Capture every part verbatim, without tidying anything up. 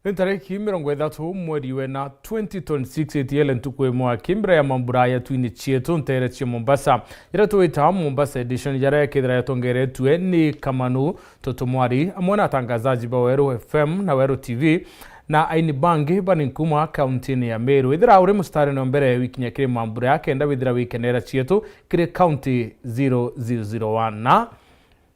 Ni tariki mirongo ithatu mweri wena twenty twenty-six, itiele ntuku imwe aki mbere ya mambura ya twini cietu ntere cia Mombasa, jaria twita Mombasa Edition, jaria yakethira yatongeretue ni Kamanu Tutumwari, amwe na atangazaji ba Weru F M na Weru T V, na aini bangi bari nkuma kauntini ya Meru. Ithira uri mustarine wa mbere wikinya kiri mambura ya kenda, withira wikenera cietu kiri kaunti zero zero zero one. Na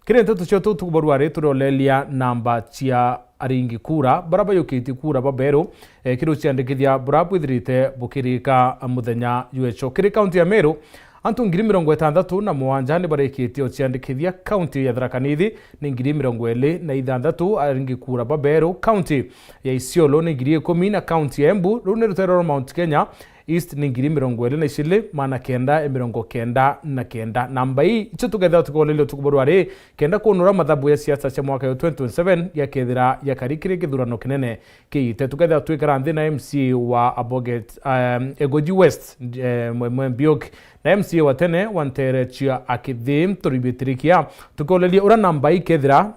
kiri nteto cietu utuku bwa rwari, turoleria namba cia aringi kura bara bayukitie kura baberu, eh, kiri uciandikithia bura bwithirite bukirika muthenya jwecho. Kiri kaunti ya Meru, antu ngiri mirongo itandatu na mugwanja ni barikitie uciandikithia. Kaunti ya Tharaka Nithi ni ngiri mirongo iri na ithanthatu aringi kura baberu. Kaunti ya Isiolo ni ngiri ikumi, na kaunti ya Embu, ruu ni rutere rwa Mount Kenya East, ni ngiri mirongo iri na iciri, magana kenda mirongo kenda na kenda. Namba ii icio tukethira tukoleria utuku bwa rwari, kenda kwonora mathabu ya siasa cia mwaka yo twenty twenty-seven yakethira yakari kiri githurano kinene kiite. Tukethira twikara nthi na M C A wa Aboget, um, Egoji West, eh, Mwe-, Mwe Mbiuki, na M C A wa tene wa ntere cia Akithi, Tori Bitirikia, tukoleria uria namba ii ikethira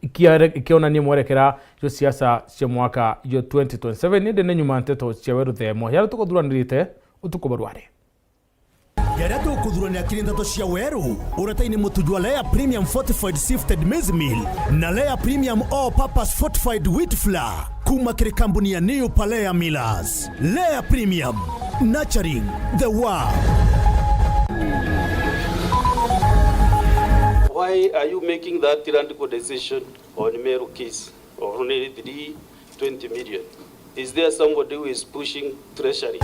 ikiare-, ikionania mwerekera jwa siasa cia mwaka jwa twenty twenty-seven, indi ni nyuma nteto cia Weru Themo, jaria tukuthuranirite utuku bwa rwari. Jaria tukuthuranira kiri nteto cia Weru, uretaini mutu jwa Lea Premium Fortified Sifted Maize Meal na Lea Premium All Purpose Fortified Wheat Flour, kuma kiri kambuni ya New Palea Millers. Lea Premium, nurturing the world. Why are you making that tyrannical decision on Meru case of only three twenty million? Is there somebody who is pushing treasury?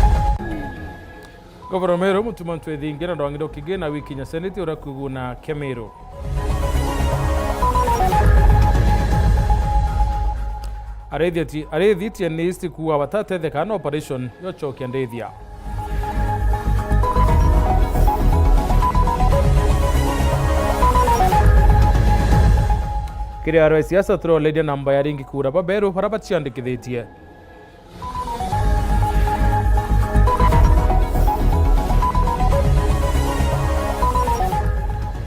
Governor Meru, Mutuma Ntwethingia na Ndwang'iro Kigina wikinya Senate uria kwiguna kia Meru. Arithi ati, arithi T N East kuuga batatetheka na operation yochokia ndithia. Kiri arwa siasa turoleria namba ya aringi kura baberu bara baciandikithitie.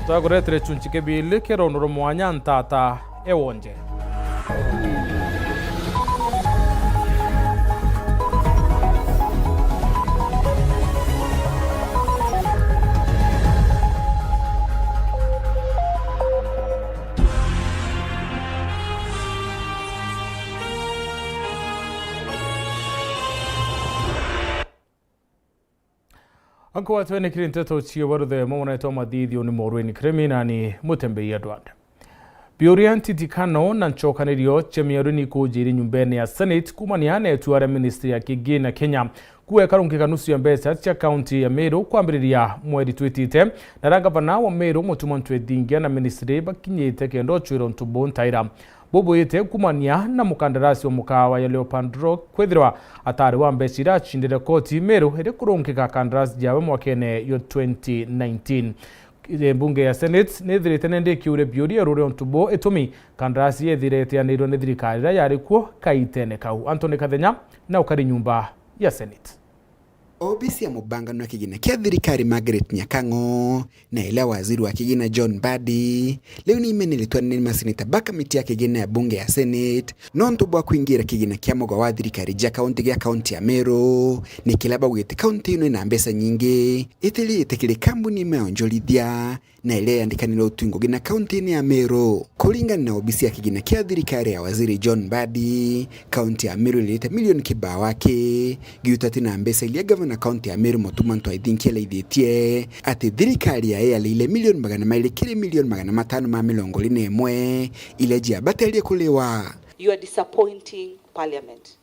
Twakuretire chunchi kibili kia rondo rwa mwanya ntata ewonje. Ankwatwe ni kiri nteto cio baruthe mamonetwo mathithio ni Morweni Kremi nani Mutembei Edward. Biuria ntitikano na nchokanirio cia miario ni ikujiri nyumbene ya Senate kumania na itua ria ministry ya kigina Kenya kuekarungika nusu ya mbeca cia kaunti ya Meru kwambiriria mweri twitite, na ria gavana wa Meru Mutuma Ntwethingia na ministry bakinyite kenda uchwira untu buu ntaira. Bubwite kumania na mukandarasi wa mukawa ya Leopard Rock kwithirwa atari wa mbeca iria acindire koti Meru iri kurungika kandarasi jawe mwakene yo twenty nineteen. Mbunge ya Senate nithirite nindi ikiuria biuria ruri untu buu itumi kandarasi yethire itianirwe ni thirikari iria yari kuo kaitene kau. Anthony Kathenya na ukari nyumba ya Senate. Obisi ya mubangano wa kigina kia thirikari Margaret Nyakang'o na iria waziri wa kigina John Mbadi riu ni imeneretwe ni maseneta ba kamiti ya kigina ya bunge ya Senate nontu bwa kwingira kigina kia mugo wa thirikari ja kaunti gia kaunti ya Meru, ni kila baugite kaunti ino ina mbeca nyingi itiri itikiri kambuni imwe ya onjorithia na iria yandikanire utu ngugi na kaunti-ini ya Meru. Kuringana na obisi ya kigina kia thirikari ya waziri John Mbadi, kaunti ya Meru iririte milioni kibao aki, giutati na mbeca iria gavana kaunti ya Meru Mutuma Ntwethingia araithitie ati thirikari yae yaleire milioni magana mairi kiri milioni magana matano ma mirongo iri na imwe iria jiabaterie kuriwa. You are disappointing parliament.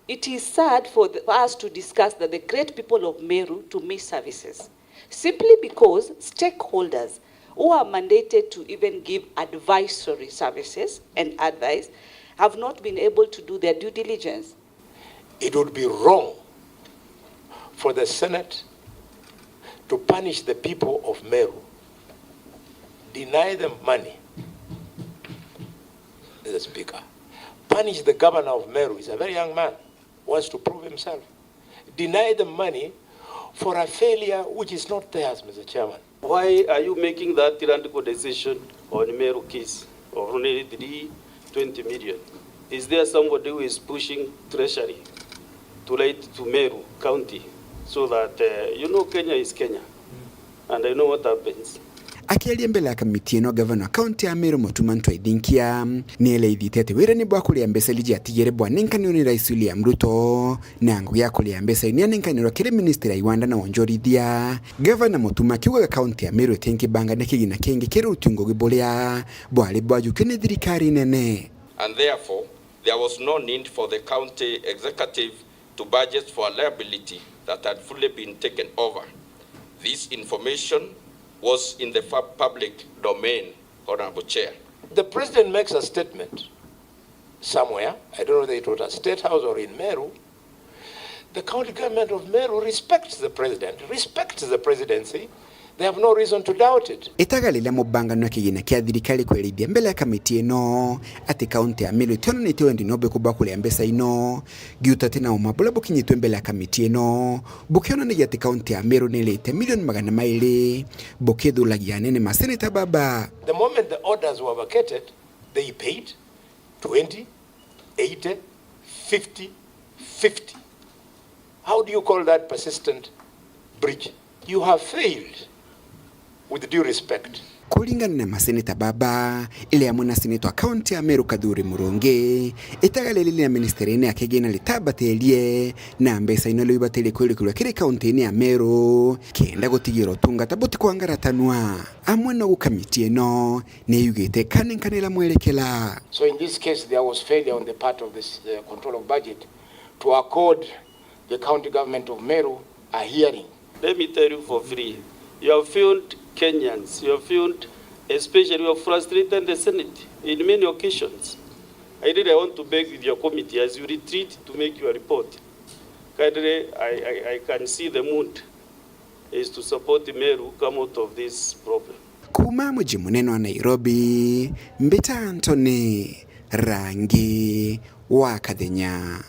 It is sad for the, for us to discuss that the great people of Meru to miss services simply because stakeholders who are mandated to even give advisory services and advice have not been able to do their due diligence. It would be wrong for the Senate to punish the people of Meru, deny them money, Mister Speaker, punish the governor of Meru. He's a very young man, wants to prove himself. Deny them money for a failure which is not theirs, Mister Chairman. Why are you making that tyrannical decision on Meru case of only three twenty million? Is there somebody who is pushing treasury to write to Meru County so that, uh, you know, Kenya is Kenya, and I know what happens. Akiaria mbele ya kamiti ino, gavana wa kaunti ya Meru Mutuma M'Ethingia nieleithite ati wira ni bwa kuria mbeca iria ciatigire bwanenkanirwe ni Rais William Ruto, na ngugi ya kuria mbeca iu nianenkanirwe kiri ministry ya iwanda na wonjorithia. Gavana Mutuma akiugaga kaunti ya Meru itinkibangania kigina kingi kiri uti ngugi buria bwari bwajukio ni thirikari nene. And therefore, there was no need for the county executive to budget for a liability that had fully been taken over. This information was in the fa-, public domain, Honorable Chair. The president makes a statement somewhere, I don't know whether it was at State House or in Meru, the county government of Meru respects the president, respects the presidency. They have no reason to doubt it. Itaga riria mubangano wa kigina kia thirikari kwerithia mbele ya kamiti ino ati kaunti ya Meru itionanitie wendi no bwikubwa kuria mbeca ino, giuta ati na uma buria bukinyitwe mbele ya kamiti ino bukionanagia ati kaunti ya Meru nirite milioni magana mairi, bukithuragia anene maseneta baba. The moment the orders were vacated, they paid twenty, eighty, fifty, fifty. How do you call that persistent breach? You have failed, with due respect. Kuringana na maseneta baba, iri amwe na seneta wa kaunti ya Meru Kathuri Murungi, itaga riri ria ministry-ini ya kigina ritabatirie, na mbeca ino riu ibatirie kwirikirwa kiri kaunti-ini ya Meru, kenda gutigira utungata butikwangaratanwa. Amwe no gukamiti ino, niyugite ikanenkanira mwerekera. So in this case, there was failure on the part of this, uh, control of budget to accord the county government of Meru a hearing. Let me tell you for free, you have failed Kenyans, you have failed, especially you have frustrated the Senate in many occasions. I really want to beg with your committee as you retreat to make your report. Kindly, I, I, I can see the mood is to support Meru come out of this problem. Kuuma muji munene wa Nairobi, mbita Anthony Rangi wa Kathenya.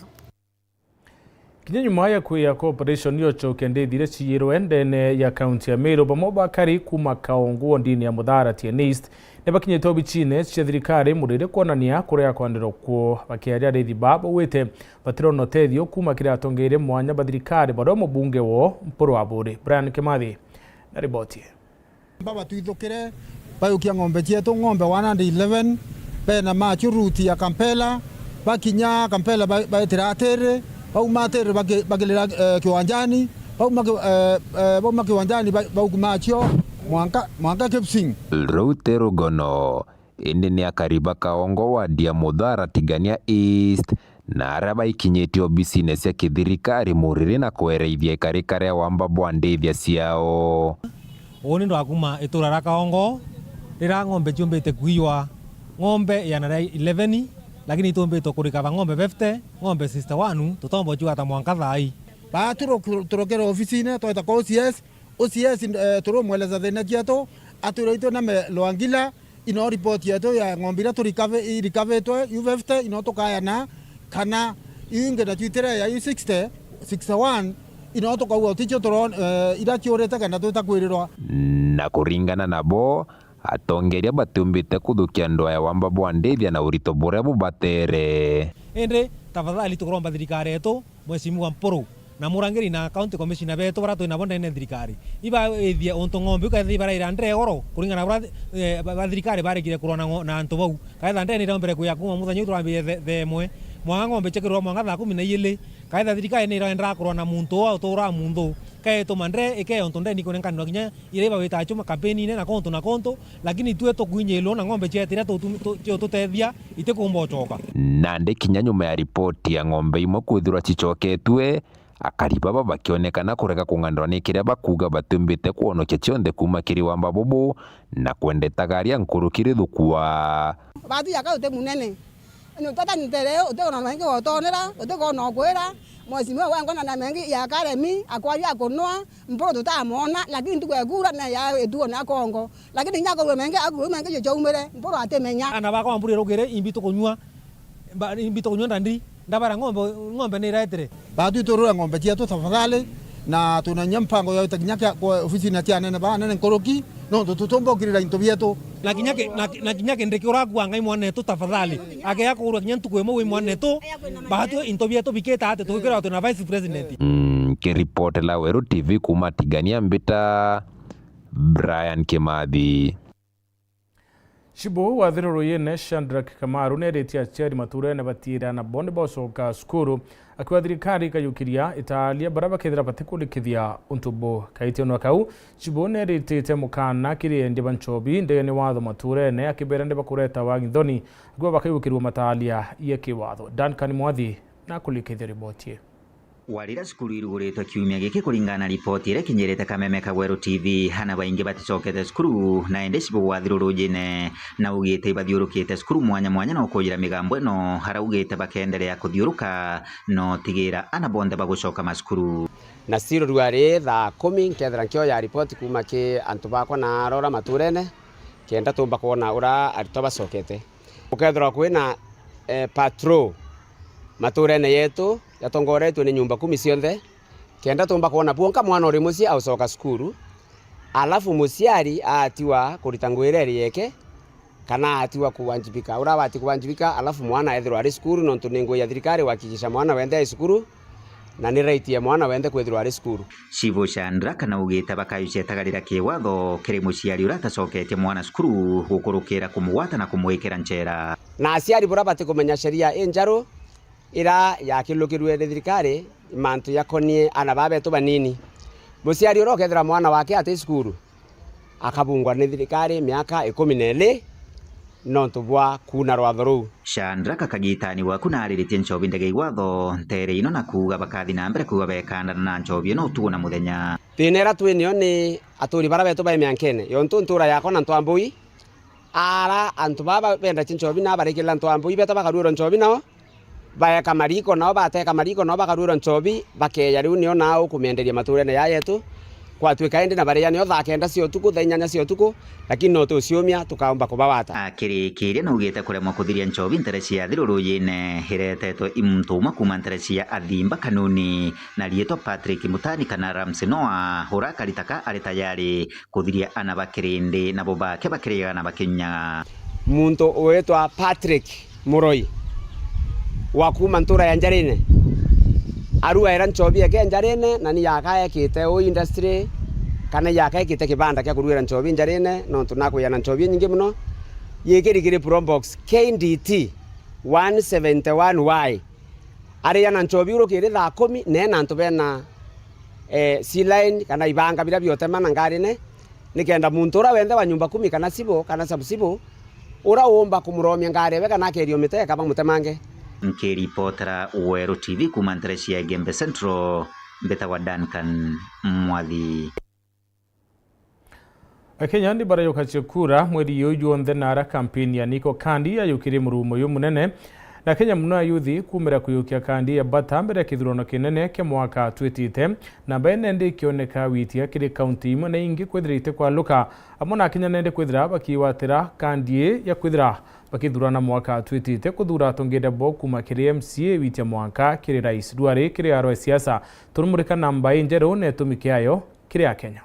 Kinya nyuma ya kwia kwa operation yo choke ndithi iria ciirwe ndene ya kaunti ya Meru, bamwe bakari kuma Kaongo ndini ya Muthara T N East, ni bakinyite obicine cia thirikari murire kwonania kuria kwandirwa kuo. Bakiaria arithi baa baugite batirona utethio kuma kiri atongeria mwanya ba thirikari, baria mubunge wo Mpuru Aburi. Brian Kimathi na riboti. Baba twithukire, bayukia ng'ombe cietu, ng'ombe one hundred eleven, bena machu route ya Kampela, bakinya Kampela ba-, baitira atiri, bauma atiri baki-, bakilira, eh, kiwanjani, bauma ki-, eh, eh, bauma kiwanjani ba-, bauku macho, mwanka, mwanka Kipsing. Ruu ti rugono, indi ni akari ba Kaongo wadi ya Muthara Tigania East, na aria baikinyite obisine cia kithirikari muriri na kwereithia ikarikare wamba bwa ndithia ciao. Uuni ndwakuma itura ria Kaongo, riria ng'ombe ciumbite kuiywa, ng'ombe iana ria eleven, lakini itumbitwe kurikava ng'ombe fifty, ng'ombe sixty-one, tutomba uciuga ta mwanka thaa ii. Baa turu-, turukire ofisine, tweta kwa O C S, O C S, eh, turumweleza thina cietu, atwira itwe na me Lwangila, ino report yetu ya ng'ombe iria turikave-, irikavitwe, U fifty, ino tukayana, kana iu ingi na twitire ya U sixty, sixty-one, ino tukauga uticio turon-, eh, iria ciurite kana twita kwirirwa. Na kuringana nabo, atongeria batiumbite kuthukia ndwaya wamba bwa ndithia na urito buria bubatere. Indi, tafadhali tukuromba thirikari yetu, Mheshimiwa Mpuru, na murangiri na county commissioner betu baria twi nabo ndene ya thirikari, ibaithie untu ng'ombe iu kaethira ibaraira ndee goro kuringana na buria, eh, ba, ba thirikari baregire kurwa na ng'o-, na antu bau. Kaethira ndee ni iraumbire kwia kuma muthenya uu turambirie the, the imwe, mwanka ng'ombe ciakirwa mwanka thaa kumi na iiri. Kaethira thirikari ni iraenderea kurwa na muntu uu uturaa muntu, kaetuma ndee ikea untu ndee ni kunenkanirwa kinya iria ibawitaga ciuma kampeni-ine na kuntu na kuntu, lakini tue tukuinyilwa na ng'ombe cietire tu-, tu-, tu-, ciotutethia itikumba ucoka. Nandi kinya nyuma ya ripoti ya ng'ombe imwe kwithirwa cicoketue, akari baba bakionekana kurega kung'anirwa ni kiria bakuuga batiumbite kwonokia cionthe kuuma kiri wamba bubu na kwendetaga aria nkuruki rithukua. Batu yaka uti munene. Ni utata ntere, utikona mengi gotonera, utikona ukwira, mheshimiwa wengwa na mengi ya karemi, akwaria akunwa, Mpuru tutamwona, lakini ntuku ekura na ya ituo na Kongo. Lakini inya akurwe mengi, akurwe mengi jo chaumire, Mpuru atimenya. Ana bakwa Mpuru irugire, imbi tukunywa, mba-, imbi tukunywa ndandi, ndabara ng'ombe, ng'ombe ni iraetire. Batu iturure ng'ombe cietu tafadhali, na twina nya mpango ya gwita kinya kia, kwa ofisine cia anene ba anene nkuruki, Nontu tutiumba ukirira into bietu. Na kinya ki-, na, na kinya Kindiki urakua Ngai mwanetu, tafadhali. Akea kugurwa kinya ntuku imwe wi mwanetu, baatwi into bietu bikita ati tugikirwa twina vice president. Mm, kiripotera Weru T V kuuma Tigania, mbita Brian Kimathi. Chibu wa Thiru Ruyine, Shadrack Kamaru, neeritie aciari maturene batiire ana bo ni bagucoka cukuru, akiuga thirikari ikayukiria itaaria baria bakethira batikuurikithia untu bu. Kaitionwa kau, Chibu neeritite mukaana kiri endia ba nchobi ndegene watho maturene, akibeera ni bakureta wagi nthoni, akiuga bakayukirua mataaria ya kiwatho. Duncan Mwathi na kulikithia riboti ii. Warira cukuru iruguritwe kiumia giki, kuringana na ripoti iria ikinyirite Kameme ka Weru T V, ana baingi baticokete cukuru, na indi Chibu wa Thiru Ruyine na augite ibathiurukite cukuru mwanya mwanya na ukujira migambo ino, araugite bakeenderea kuthiuruka na utigira ana bonthe bagucoka macukuru. Na still ruari thaa kumi nkethira nkioya ripoti kuuma ki antu bakwa na arora maturene, kenda tumba kwona uria aritwa bacokete. Gukethirwa kwina, eh, patrol maturene yetu jatongoretue ni nyumba kumi cionthe, kenda tumba kwona bwonka mwana uri mucii aucoka cukuru, alafu muciari aatiwa kurita ngugi iria iri yeke, kana aatiwa kuwanjibika. Uria abati kuwanjibika, alafu mwana ethirwa ari cukuru, nontu ni ngugi ya thirikari kuhakikisha mwana wenthe ai cukuru, na ni right ya mwana wenthe kwithirwa ari cukuru. Chibu Shadrack na augite bakayucia itagarira kiwatho kiri muciari uria atacoketie mwana cukuru gukurukira kumugwata na kumwikira nchera. Na aciari buria batikumenya sheria injeru iria yakilukirue ni thirikari, mantu jakonie ana baa betu banini. Muciari uria ukethira mwana wake ati cukuru, akabungwa ni thirikari miaka ikumi na iri nontu bwa kuuna rwatho ruu. Shadrack kagitani waku naariritie nchobi ndege igwatho nteere ino na kuuga bakathi na mbere kwigua bekandana na nchobi ino utuku na muthenya. Thina iria twi nio ni aturi baria betu bai miankene, yontu ntura yakwa na Ntwambui, ara antu baa benda cia nchobi na barikirira Ntwambui beta bakaruirwa nchobi nao, baeka mariko nao, bateka mariko nao, bakaruirwa nchobi, bakeeja riu nio nao kumienderia maturene jaa jetu. Kwatuika indi na baria nio thaa kenda cia utuku, thaa inyanya cia utuku, lakini no tuciumia tukaumba kubawata. Akirikiria naugite kuremwa kuthiria nchobi ntere cia Thiru Ruyine iretetwe i muntu umwe kuuma ntere cia Athimba Kanuni na riitwa Patrick Mutani kana Ramsey Noah, uria akari taka ari tayari kuthiria ana ba kirindi nabo bake bakiriaga na bakinyaga. Muntu ugwitwa Patrick Muroi wa kuuma ntura ya Njarine, arugaira nchobi eke Njarine, na ni yaka ekite uu industry, kana yaka ekite kibanda kia kurugira nchobi Njarine, nontu nakwija na nchobi inyingi mono. Gikiri kiri Probox K D T one seventy one Y. Aria na nchobi urukiri thaa kumi, na ena antu bena, eh, sea line kana ibanga biria biotema na ngarine, nikenda muntu uria wenthe wa nyumba kumi kana cibũ kana sub cibũ, uria uumba kumuromia ngari ewe kana akerio mite, ekaba mutemange. Nkiripotera Weru T V kuuma ntere cia Igembe Central, mbitagwa Duncan Mwathi. Akenya ni barayokacia kura mweri uyu junthe, na ara kampeni ya Niko Kandi yayukirie murumo jumunene, na Kenya muno ayuthi kumira kuyukia kandi ya bata mbere ya kithurano kinene kia mwaka twitite, na mbene ndi ikioneka witia kiri kaunti imwe na ingi kwithirite kwaluka, amwe na Akenya nende kwithira bakiwatira kandi ii ya kwithira bakithurana mwaka twitite kuthura atongeria bo kuma kiri M C A witia mwanka kiri rais. Rwari kiri aro ya siasa, turumurika namba injeru na itumi kiayo kiri Akenya.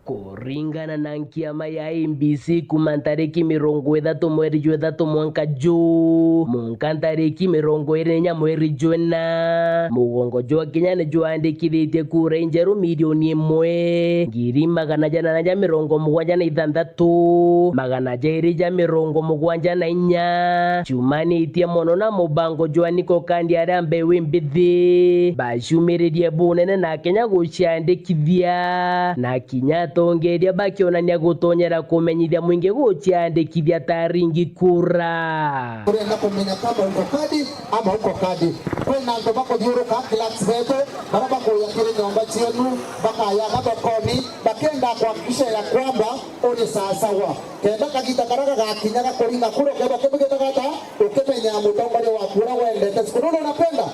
Kuringana na nkiama ya I E B C, kuma ntariki mirongo ithatu mweri jwa ithatu mwanka juu, munka ntariki mirongo iri na inya mweri jwa ina, mugongo jwa Kenya ni jwandikithitie kura injeru milioni imwe, ngiri magana jana na ja mirongo mugwanja na ithanthatu, magana jairi ja mirongo mugwanja na inya. Ciumanitie mono na mubango jwa Niko Kandi aria mbeu imbithi bacumiririe bunene na Kenya guciandikithia, na kinya atongeria bakionania gutonyera kumenyithia mwingi guciandikithia ta aringi kura. Turenda kumenya kama uko kadi ama uko kadi. Kwina antu bakuthiuruka, clerks betu, baria bakuya kiri nyomba cienu, bakaya thokoni, bakenda kuhakikisha ya kwamba uri sawasawa. Kenda kagita karia gagakinya ga kuringa kura, ukethwa ukimenya ata, ukimenya mutongoria waku uria wendete. Siku nuru unapenda?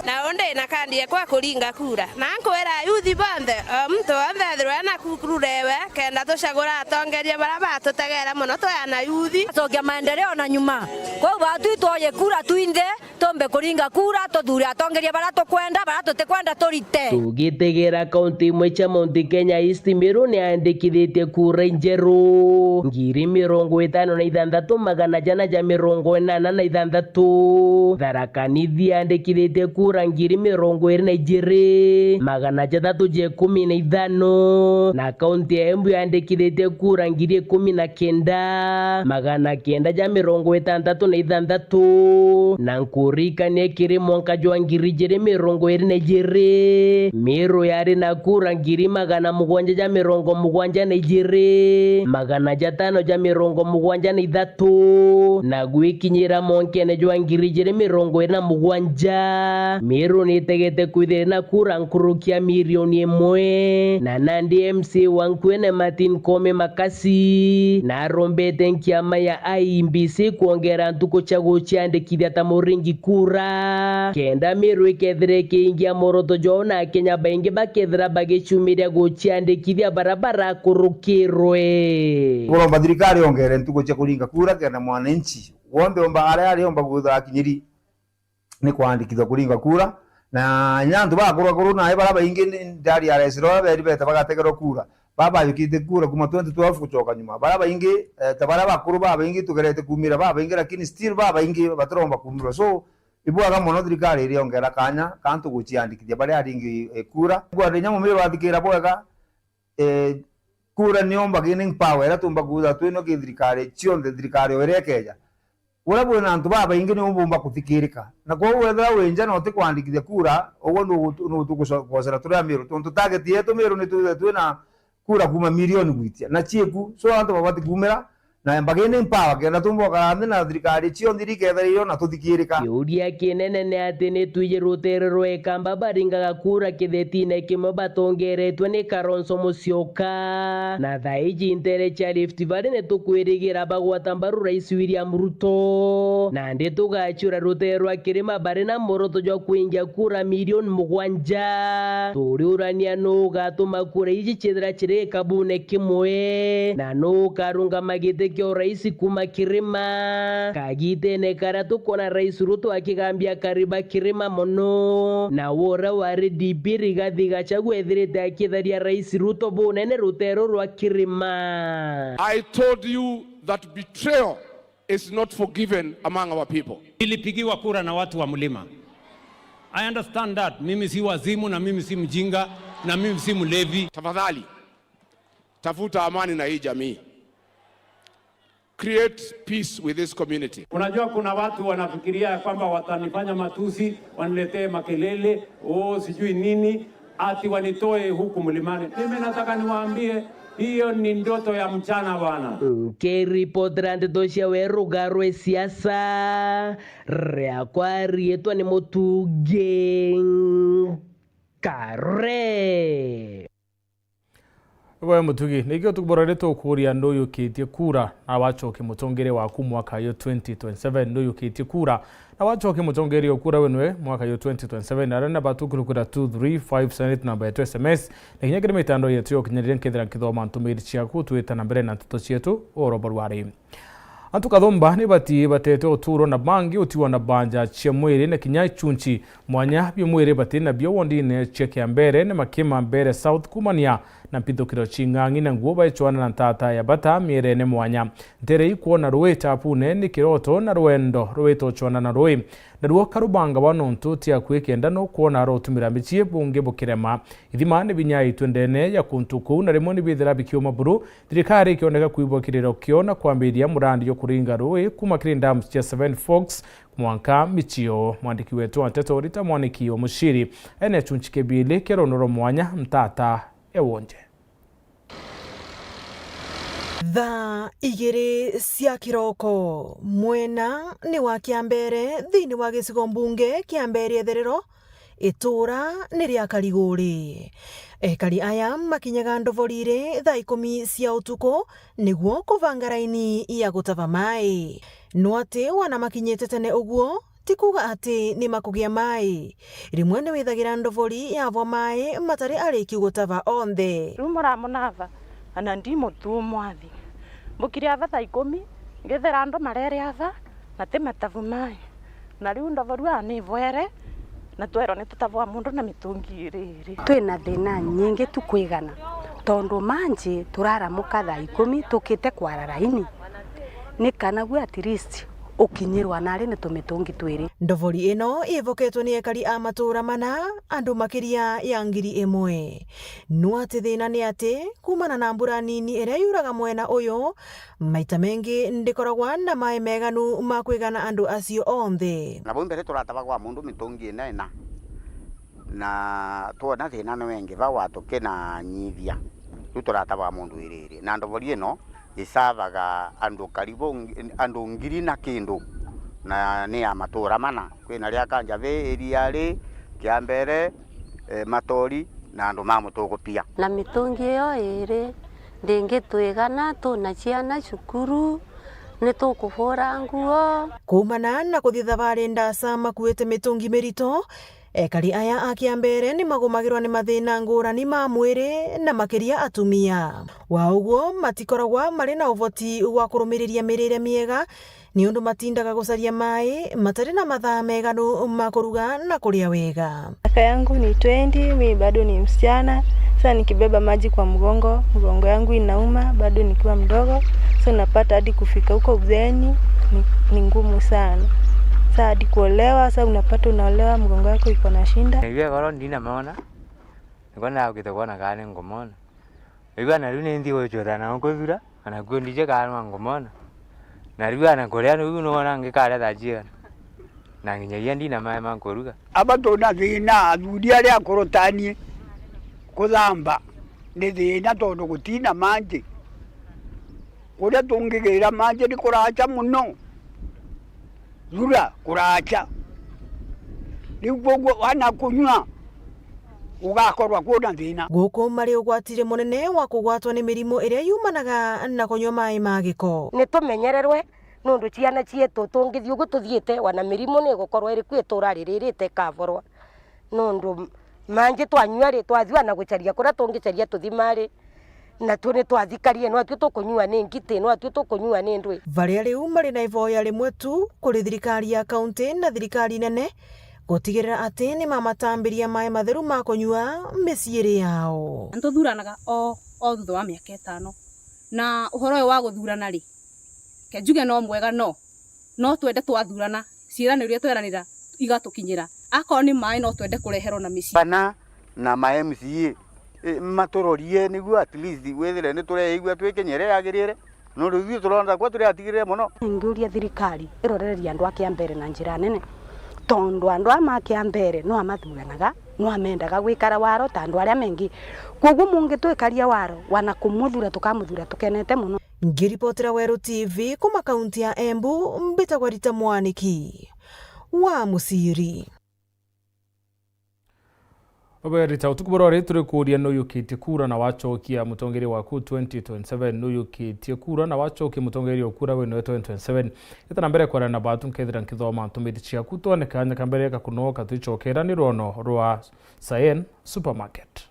Na undi na kandi ekwa kuringa kura. Na nkwira ayuthi bonthe, o muntu wonthe ethirwe na ku-, kura ewe, kenda tucagura atongeria baria batutegera mono twi ana yuthi. Acokia maendeleo na nyuma. Kwou batwi twoye kura twinthe, tumbe kuringa kura, tuthure atongeria baria tukwenda, baria tutikwenda turite. Tugitegera kaunti imwe cia Mount Kenya East, Meru ni yandikithitie kura injeru ngiri mirongo itano na ithanthatu, magana jana ja mirongo inana na ithanthatu. Tharaka Nithi yandikithitie kura ngiri mirongo iri na ijiri, magana jathatu ja ikumi na ithano, na kaunti ya Embu yandikithitie kura ngiri ikumi na kenda, magana kenda ja mirongo itantatu na ithanthatu, na nkuririkania kiri mwanka jwa ngiri ijiri mirongo iri na ijiri, Meru yari na kura ngiri magana mugwanja ja mirongo mugwanja na ijiri, magana jatano ja mirongo mugwanja na ithatu, na gwikinyira mwankene jwa ngiri ijiri mirongo iri na mugwanja, Meru nitegete kwithira na kura nkuruki ya milioni imwe, na nandi M C A wa Nkuene Martin Koome Makasi narombete nkiama ya I E B C kwongera ntuku cia guciandikithia ta muringi kura, kenda Meru ikethira ikiingia mworoto jwao na Akenya baingi bakethira bagicumiria guciandikithia baria barakurukirwe. Kuromba thirikari yongere ntuku cia kuringa kura, kenda mwananchi wonthe omba, aria ariomba kwithira akinyiri ni kwandikithua kuringa kura, na inya antu bakuru akuru nae baria baingi ni ndari ya resiro baria beri bete bagategerwa kura, baria bayukite kura kuma twenty twelve gucoka nyuma, baria baingi, eh, ta baria bakuru babaingi tugerete kumira babaingi, lakini still babaingi batiromba kumirwa. So, ibwega mono thirikari iriongera kanya ka antu guciandikithia baria aringi, eh, kura. Kwenda inya mumiri wathikira bwega, eh, kura niyo bargaining power iria tumba kwithirwa twino ki thirikari cionthe, thirikari o iria ikeja. Uria bwina antu babaingi niu bumba kuthikirika. Na kwou wethira wi nja na utikwandikithia kura, uguo nugu-, nugutugucocera turi Amiru. Tontu target yetu Miru ni twithire twina kura kuma milioni gwitia. Na cieku, so antu babati kumira, na bargaining power, kenda tumba gukara nthi na thirikari cionthe iria ikethira irio na tuthikirika. Kiuria kinene ni ati ni twiji rutere rwa Ikamba baringaga kura kithetine kimwe batongeretwe ni Kalonzo Musyoka. Na thaa iji ntere cia Rift Valley ni tukwirigira bagwata mbaru Rais William Ruto. Nandi tugaciura rutere rwa Kirima bari na mworoto jwa kwingia kura milioni mugwanja. Turiurania nuu ugatuma kura iji ciithira ciri kabune kimwe, na nuu ukarungama giti kia urais kuuma Kirima. Kagitene karia tukwona Rais Ruto akigambia Kariba Kirima mono, na uria wari D P Rigathi Gachagua ethirite akitharia Rais Ruto bunene ruteru rwa Kirima. I told you that betrayal is not forgiven among our people. Nilipigiwa kura na watu wa mlima. I understand that. Mimi si wazimu na mimi si mjinga na mimi si mlevi. Tafadhali, tafuta amani na hii jamii. Create peace with this community. Unajua kuna watu wanafikiria ya kwamba watanifanya matusi, waniletee makelele, oh, sijui nini, ati wanitoe huku mlimani. Mimi nataka niwaambie, hiyo ni ndoto ya mchana bwana. Nkiripotera ndeto cia weruga rwe siasa, riakwa riitwa ni Mutugi Kare. Gwe Mutugi, nikio tukuborere tukuria nuyukitie kura na wacokia mutongeria waku mwaka yo twenty twenty-seven, nuyukitie kura na wacokia mutongeria o kura wenwe mwaka yo twenty twenty-seven, aria na batukurukura two three five seven eight namba yetu S M S, na kinya kiri mitandao yetu ya ukinyaniria nkethira nkithoma ntumiri ciaku twita na mbere na nteto cietu oro barwari. Antu kathumba ni bati batete uturo na bangi, utiwa na banja cia mwiri na kinya ichunchi. Mwanya bia mwiri bati nabio wondine cia Kiambere ni Makima Mbere South kumania na mpithukiro cing'ang'i na nguo baicwana na ntata ya bata mierene mwanya. Ntere ikwona rui tapune ni kiroto na rwendo rwitocwana na rui. Naruo karubanga wa nontu ti akui kenda no kwona arotumira michie bungi bukirema. Ithima ni binya itwe ndene ya kuntu kuu na rimwe ni bithira bikiuma buru. Thirikari ikioneka kuibwa kiriro kio na kwambiria murandi jwa kuringa rui kuma kiri dams cia Seven Forks mwanka michio. Mwandiki wetu wa nteto Rita Mwaniki wa Muciri ene achunchi kebili kia rono rwa mwanya ntata ewonje. Thaa igiri cia kiroko, mwena ni wa Kiambere thiini wa gicigo mbunge kia Mbere Itherero, itura ni ria Kariguri. Ekari aya makinyaga Ndovori iri thaa ikumi cia utuku niguo kubanga raini ya gutava mai. No ati wana makinyite tene uguo, ti kuuga ati ni makugia maai. Rimwe ni withagira ndobori yavwa maai matari ariki gutava onthe. Riu muramunatha, ana ndi mutu umwathi. Mbukire atha thaa ikumi, ngethera andu marere atha, na ti matavu maai. Na riu ndobori anivwere, na twerwa ni tutavwa mundu na mitungi iri iri. Twina thina nyingi tu kwigana, tondu manji turaramuka thaa ikumi tukite kwara raini, ni kana gwe at least ukinyirwa nari ni tumitungi twiri. Ndobori ino ivoketwe ni ekari a matura mana, andu makiria ya ngiri imwe. No ati thina ni ati, kumana na mbura nini iria yuraga mwena uyu, maita mengi ndikoragwa na maai meganu ma kwigana andu acio onthe. Na bau mbere turatava gwa mundu mitungi ina ina, na twona thina ni wengi va wa tukinanyithia, riu turatava gwa mundu iri iri. Na ndobori ino isavaga andu karibu ng-, andu ngiri na kindu, na ni ya matura mana. Kwina ria Kanjavi, Iriari, Kiambere, eh, Matori, na andu ma Mutuku pia. Na mitungi iyo iri ndingitwigana, tuna ciana cukuru, ni tukubura nguo. Kuumana na kuthi thavari ndasa makuite mitungi mirito, ekari aya a Kiambere ni magumagirwa ni mathina ngurani ma mwiri, na makiria atumia. Wa uguo, matikoragwa mari na uvoti wa kurumiriria mirire miega, niundu matindaga gucaria maai matari na mathaa meganu ma kuruga na kuria wega. Miaka yangu ni twenty, mi bado ni msichana. Sasa nikibeba maji kwa mgongo, mgongo yangu inauma bado nikiwa mdogo. So unapata hadi kufika huko uzeeni ni, ni ngumu sana. Sasa hadi kuolewa, sasa unapata unaolewa, mgongo yako iko na shida. Naigua goro ndinamona, niko naukite kwona kana ni ngumona. Riu ana riu ni nthi gucura na nkuthura, ana kuo ndije kana no ngumona. Na riu ana kuria riu nona ngikaria thaa cigana. Na nginyagia ndina maai ma kuruga. Aba twina thina, athuri aria akuru tanie kuthamba ni thina tondu gutina manji. Kuria tungigira manji ni kuraca mono. Thura kuraca. Riu kwoguo wana kunyua ugakorwa kwina thina. Guku mari ugwatiri munene wa kugwatwa ni mirimu iria yumanaga na kunyua maai ma giko. Ni tumenyererwe, nundu ciana cietu tungithii ugu tuthiite, wana mirimu ni igukorwa iri ku itura riri rite ikavorwa. Nundu manji twanyua ri, twathua na gucaria kuria tungicaria tuthima ri, na tu ni twathikarie, no atui tukunyua ni ngiti, no atui tukunyua ni ndwi. Varia riu mari na ivoya rimwe tu kuri thirikari ya kaunti na thirikari nene gutigirira ati ni mamatambiria maai matheru ma kunyua miciiri yao. Antu thuranaga o, o thutha wa miaka itano. Na uhoro uyu wa guthurana ri, ke njuge no mwega no, no twende twathurana, ciiraniro iria tweranira igatukinyira. Akorwo ni maai no twende kureherwo na micii. Bana na ma M C A, eh, maturorie niguo at least withire ni tureigua twi Kenya iria yagirire, nondu ithui turonda kwa turi atigirire mono. Ingiuria thirikari irorererie andu a Kiambere na njira nene, tondu andu aa ma Kiambere no amathuranaga, no amendaga gwikara waro ta andu aria mengi. Kwoguo mungitwikaria waro, wana kumuthura tukamuthura tukenete mono. Ngiripotera Weru T V kuma kaunti ya Embu, mbitagwa Rita Mwaniki wa Muciri. Obe Rita, utuku bwa rori turi kuuria nuyukitie kura na wacokia mutongeria waku twenty twenty-seven, nuyukitie kura na wacokia mutongeria wa kura wenu twenty twenty-seven. Ita na mbere kwara na batu nkethira nkithoma ntumiti ciaku, twone kanya ka mbere ga kunoka twicokera ni rwono rwa Sayen Supermarket.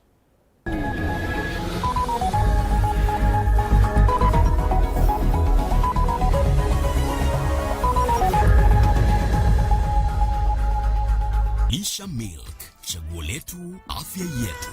Isha Milk, chaguo letu, afya yetu.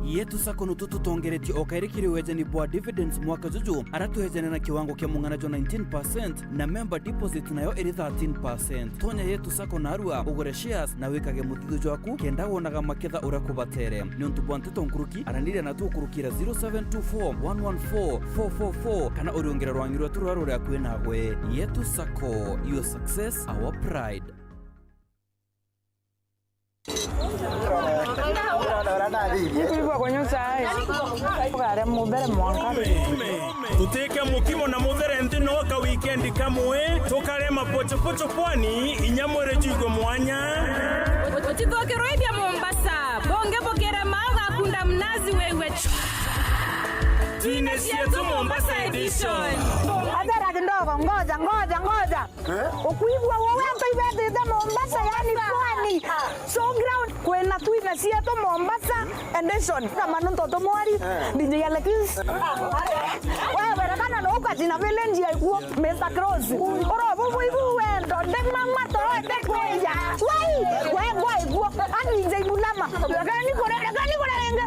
Yetu Sacco nutu tutongeretie o kairi kiri wejani bwa dividends mwaka juju, ara twejane na kiwango kia mung'ana jwa nineteen percent na member deposit nayo iri thirteen percent. Tonya Yetu Sacco narua, ugure shares na wikage muthithu jwaku kenda wonaga maketha uria kubatere. Niuntu bwa nteto nkuruki, araniria na tukurukira zero seven two four one one four four four four kana uriungire rwangi rwetu ruria ruri akui nagwe. Yetu Sacco, your success, our pride. Tutike mukimo na muthere nthi no ka weekend kamwe, tukare mapochopocho pwani, inya mwere juigwe mwanya. Utithukirwe bia Mombasa, bungi bukire mauga Kunda mnazi wewe. Twine cietu Mombasa edition. Atera kidogo, ngoja, ngoja, ngoja. Eh? Ukuigua wewe utaibetete Mombasa, yani pwani. So ground, kwina twine cietu Mombasa edition. Kama nonto tumwari, eh, D J Alex. Eh. Wewe, rekana no ukajina vile njia ikuo, Mister Cross. Oro bubu ibu wendo, ndemama toroete kweja. Wai, we ngwa ikuo. Ani D J Mulama. Rekani kure, rekani kure renge.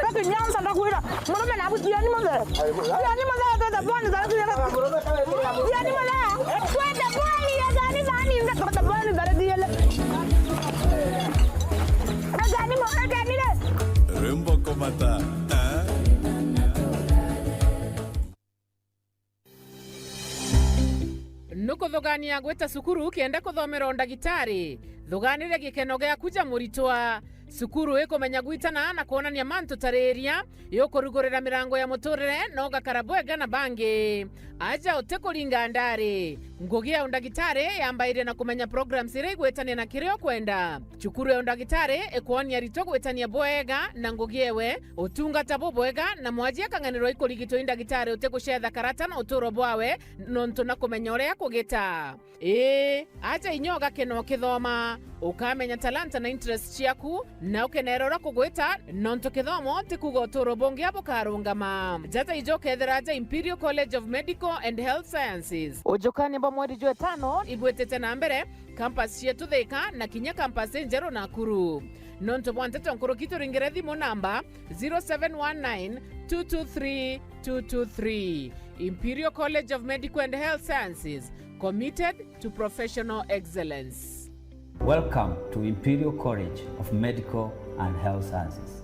Reke nyanza ndakwira. Murume naku tiani muthe. Tiani muthe, twende pwani za reke. Tiani muthe. Twende pwani ya gani gani, twende pwani za reke. Rekani mo, rekani re. Rwimbo kumata. Eh? Nukuthugania gwita cukuru kenda kuthomera undagitari? Thuganire gikeno giaku ja muritwa. Cukuru ikumenya gwitana na kwonania mantu ta riria, yukurugurira mirango ya muturire na ugakara bwega na bangi. Aja utikuringa ndari. Ngugi ya undagitari yambairia na kumenya programs iria igwitania na kiria ukwenda. Cukuru ya undagitari ikwonia aritwa gwitania bwega na ngugi ewe, utungata bubwega, na mwaji akang'anirwa ikurigitwa i ndagitari utigucetha karata na uturo bwawe, nontu na kumenya uria kugita. Ii, aja inya ugakena ukithoma, ukamenya talanta na interest ciaku, na ukenera uria kugwita, nontu kithomo ti kuuga uturo bungi bukarungama. Jaja ijo ukethira aja Imperial College of Medical and Health Sciences. Ujukania bwa mweri jwa itano ibwitite na mbere, campus cietu Thika na kinya campus injeru Nakuru. Nontu bwa nteto nkuruki, turingire thimu namba zero seven one nine two two three two two three. Imperial College of Medical and Health Sciences, committed to professional excellence. Welcome to Imperial College of Medical and Health Sciences.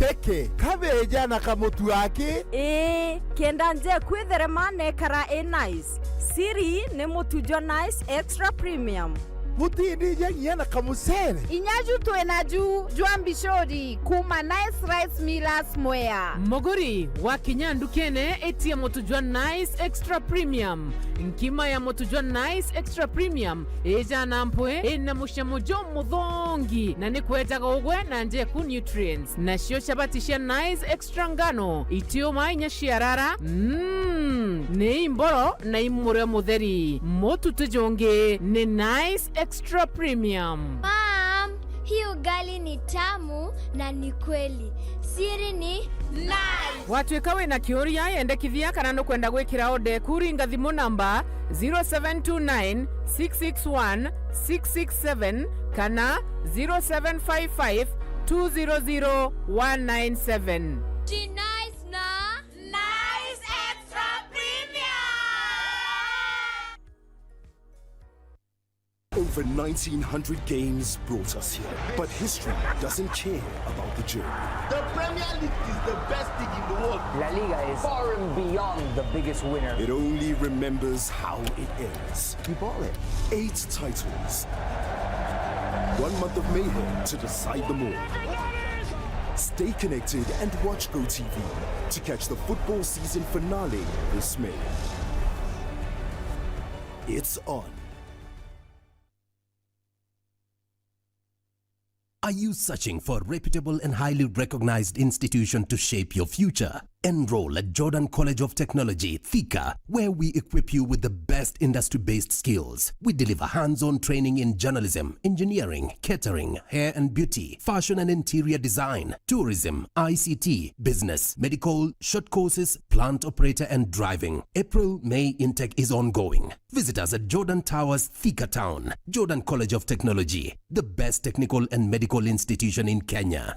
Keke, kabeja na kamutu aki? Ii, kenda nje kwitherema nekara i nice. Siri ni mutu jwa Nice Extra Premium. Butindija nginya na kamucere? Inya ju twina ju jwa mbicuri kuma Nice Rice Millers Mwea. Muguri, wakinya ndukene, itia mutu jwa Nice Extra Premium. Nkima ya mutu jwa Nice Extra Premium ijana mpwi, ina mucamo jumuthongi, na ni kwejaga ugwe na njeku nutrients. Nacio chabati cia Nice Extra ngano, itiuma inya ciarara, mm, ni imboro na i murio mutheri. Mutu ti jungi, ni Nice Extra Premium. Mom, hii ugali ni tamu na ni kweli. Siri ni Nice. Watwika wina kiuria, yendekithia kana nukwenda gwikira order eku, ringa thimu namba zero seven two nine six six one six six seven kana zero seven five five two zero zero one nine seven. Ji Nice na Nice Extra Premium. Over nineteen hundred games brought us here, but history doesn't care about the journey. The Premier League is the best league in the world. La Liga is far and beyond the biggest winner. It only remembers how it ends. You bought it. Eight titles. One month of mayhem to decide them all. Stay connected and watch GoTV to catch the football season finale this May. It's on. Are you searching for a reputable and highly recognized institution to shape your future? Enroll at Jordan College of Technology, Thika, where we equip you with the best industry-based skills. We deliver hands-on training in journalism, engineering, catering, hair and beauty, fashion and interior design, tourism, I C T, business, medical, short courses, plant operator and driving. April, May intake is ongoing. Visit us at Jordan Towers, Thika Town. Jordan College of Technology, the best technical and medical institution in Kenya.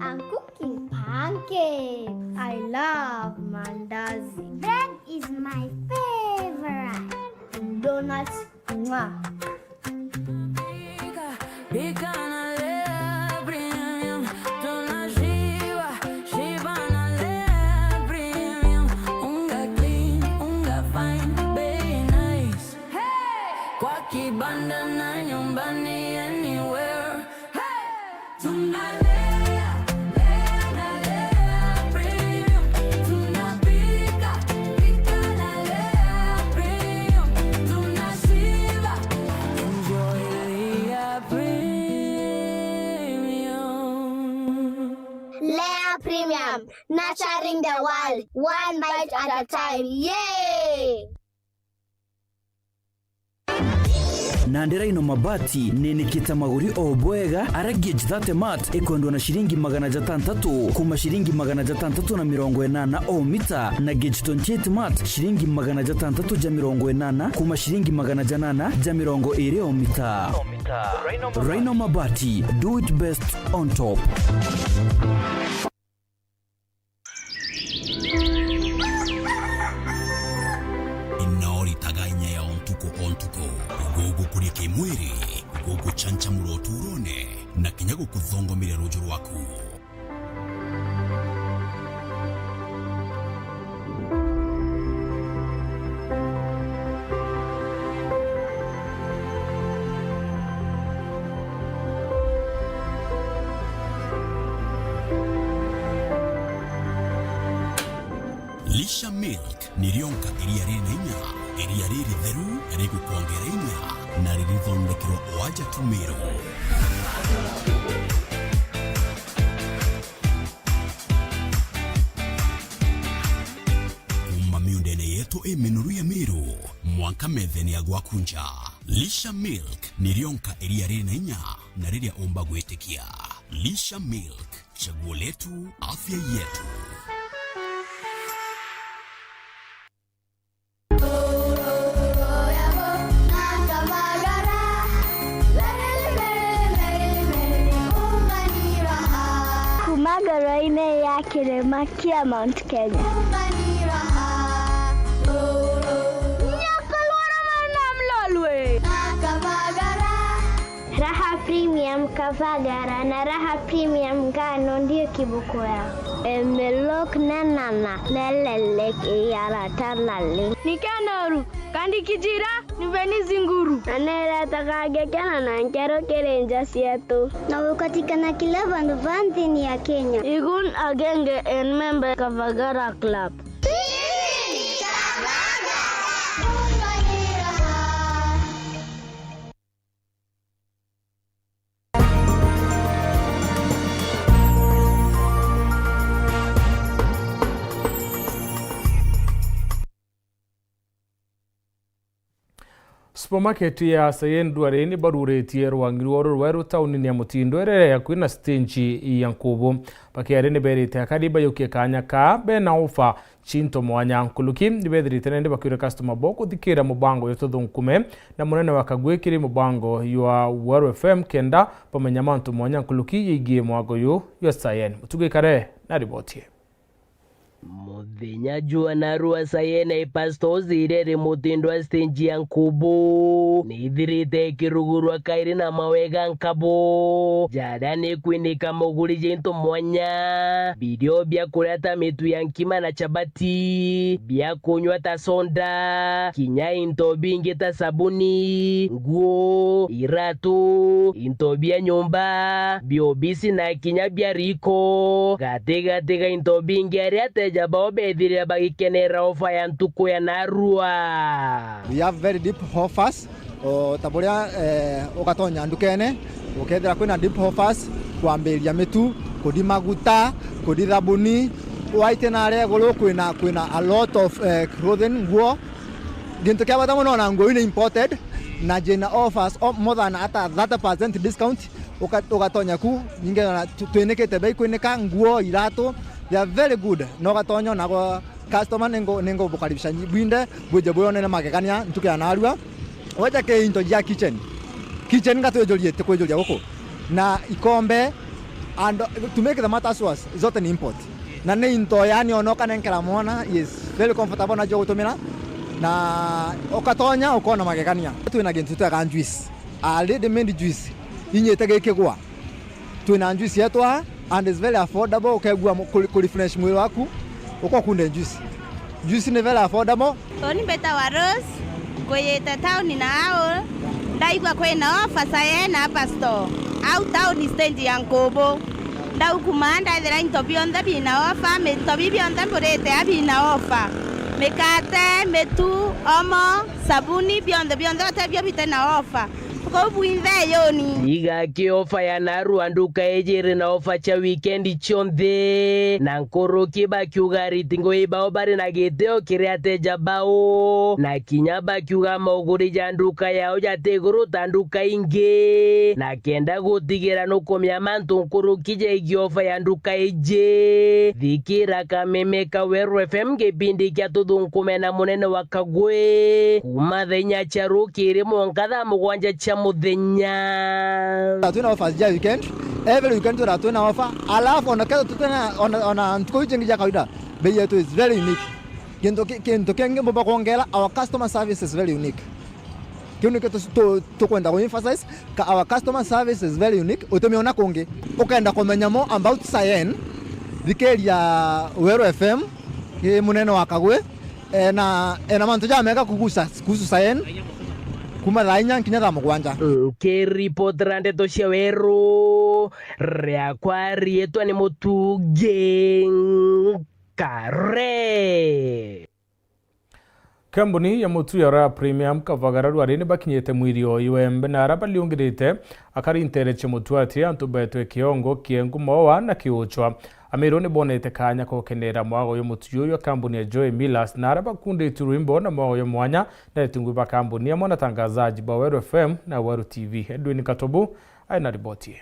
I'm cooking pancakes. I love mandazi. Bread is my favorite. Donuts, mwah. Pika, pika na Lea Premium. Tunashiba, shiba na Lea Premium. Unga clean, unga fine, bei nice. Hey! Kwa kibanda na nyumbani, anywhere. Hey! Tunalea. Nurturing the world, one bite at a time. Yay! Nandi Rhino Mabati ninikite maguri o bwega, ara gauge thirty mat ikwendwa na ciringi magana jatantatu kuma ciringi magana jatantatu na mirongo inana o mita, na gauge twenty-eight mat ciringi magana jatantatu ja mirongo inana kuma ciringi magana janana ja mirongo iri o mita. Rhino Mabati, do it best on top. Inaoritaga inya ya o ntuku o ntuku, gugukuria kimwiri, guguchanchamura uturone, na kinya gukuthongomeria ruju rwaku. Lisha Milk ni rionka iria riri na inya, iria riritheru, rigukwongera inya, na ririthondekerwa o aja tu Meru. Kuuma miundene yetu iminuru ya Meru, mwanka methene ya gwaku nja. Lisha Milk ni rionka iria riri na inya na riria umba gwitikia. Lisha Milk, chaguo letu, afya yetu. Kuma ngoro-inĩ ya kĩrĩma kĩa Mount Kenya. Raha Premium Kavagara na Raha Premium Ngano ndio kiboko yao. Emelok nenana nelelek iyaratanali. Nikenoru kandi kijira niveni zinguru. Na neretaga ngekena na nkero kiri nja cietu. Na gukatikana kila vandu va nthini ya Kenya. Igun agenge en member Kavagara Club. Supermarket ya Sayen Duare ni baruritie rwangi rwao rwerwe taunini ya Mutindo, iria iri akui na stage ya Nkubu. Bakiari ni berite akari bayukie kanya kaa bena ofa cinto mwanya. Nkuruki ni bethirite nandi bakiuria customer bo kuthikira mubango jwa Tuthunkume na munene wa Kagwe kiri mubango jwa Weru F M kenda bamenya mantu mwanya nkuruki yeigie mwago yu jwa Sayen. Mutugi Kare na riboti ii. Muthenya jwa narua Sayen Ipastos iria iri Mutindo a stage ya Nkubu ni ithirite ikirugurwa kairi na mawega nkabu, jaria ni kwinika muguri ja into mwanya, birio bia kuria ta mitu ya nkima na chabati, bia kunywa ta soda, kinya into bingi ta sabuni, nguo, iratu, into bia nyumba, bia obisi na kinya bia riko. Gatigati ga into bingi, aria ateja bao bethirire bagikenera ofa ya ntuku ya narua. We have very deep offers. O ta buria, eh, ugatonya ndukene, ukethira kwina deep offers, kwambiriria mitu, kuthi maguta, kuthi thabuni, waite naria iguru kwina, kwina a lot of, eh, clothing, nguo. Gintu kia bata mono na nguo iu ni imported, na jina offers o more than ata thirty percent discount, uka-, ugatonya ku, ningi ona tu-, twinikite bei kwinika, nguo, iratu, they are very good, na ugatonya ona gwa customer, ningu-, ningubukaribisha bwinthe, bwije bwionere magegania ntuku ya narua. Weja ki into jia kitchen. Kitchen nga twijurie, ti kwijuria guku. Na ikombe, and to make the matters worse, zote ni import. Na ni into, yani, ona ukanenkera mwana, he is very comfortable nacio gutumira. Na ukatonya, ukona magegania. Twina gintu twega juice. A ready made juice. Inyite gikigwa. Twina juice yetu aa, and is very affordable, ukegua mu-, kuri-, kurefresh mwiri waku, ukokunde juice. Juice ni very affordable. Uni mbitawa Rose, nkuyite tauni na au, ndaigua kwina offer Sayen hapa store, au tauni stage ya Nkubu. Ndaukuma ndaithira into bionthe bina offer, mi-, into bi bionthe ngurite a bina offer. Mikate, mitu, omo, sabuni, bionthe, bionthe, ote bio bite na offer. Kobwinthe yoni. Iga ki ofa ya narua nduka iji iri na ofa cia wikendi cionthe, na nkuruki bakiuga ariti ngui bao bari na gitio kiri ateja bao, na kinya bakiuga mauguri ja nduka yao jati iguru ta nduka ingi, na kenda gutigira nukumia mantu nkuruki jegie ofa ya nduka iji. Thikira Kameme ka Weru F M gipindi kia Tuthunkume na munene wa Kagwe, kuma thaa inya cia rukiri mwanka thaa mugwanja cia muthenya. Twina offers ja weekend, every weekend twina, twina offer. Alafu ona kethira tutina, ona, ona ntuku iu cingi ja kawaida, bei yetu is very unique. Kintu ki-, kintu kingi mbumba kwongera, our customer service is very unique. Kiu nikio tu-, tu-, tukwenda ku emphasize, ka our customer service is very unique, utimiona kungi. Ukenda kumenya more about Sayen, thikiria Weru F M, ki munene wa Kagwe, ena, ena mantu jamega kugusa, kuhusu Sayen, kuma thaa inya nkinya thaa mugwanja. Nkiripotera ndeto cia Weru, riakwa riitwa ni Mutugi Nkare. Kambuni ya mutu ya Raha Premium Kavagara rwari ni bakinyite mwirio iwembe na ara baliungirite akari ntere cia mutu ati antu betwe kiongo, kiengu, moa na kiuchwa. Ameru ni bonete kanya kokenera mwago yo mutu yuyu ya kambuni ya Joy Millers na ara bakundite rwimbo na mwago yo mwanya na etungu ba kambuni amwe na tangazaji ba Weru F M na Weru T V. Edwin Katobu aina riboti.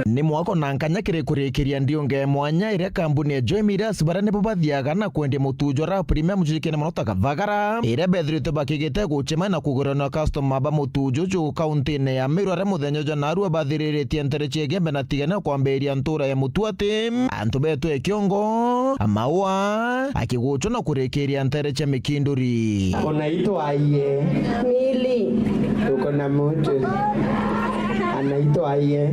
Ni mwako na nkanya kiri kurikiria ndiunga ya mwanya iria kambuni ya Joy Millers baria nibo bathiaga na kwendia mutu jwa Raha Premium mucujikene mono ta Kavagara, iria bethirite bakigite gucema na kugurana na customer ba mutu juju kauntine ya Meru, aria muthenya jwa narua bathiriritie ntere cia Igembe na Tigania kwambiria ntura ya mutu ati antu betwe kiongo, amaua, akiguchwa na kurikiria ntere cia mikinduri. Unaitwa aje? Mili. Uko na mtu anaitwa aje?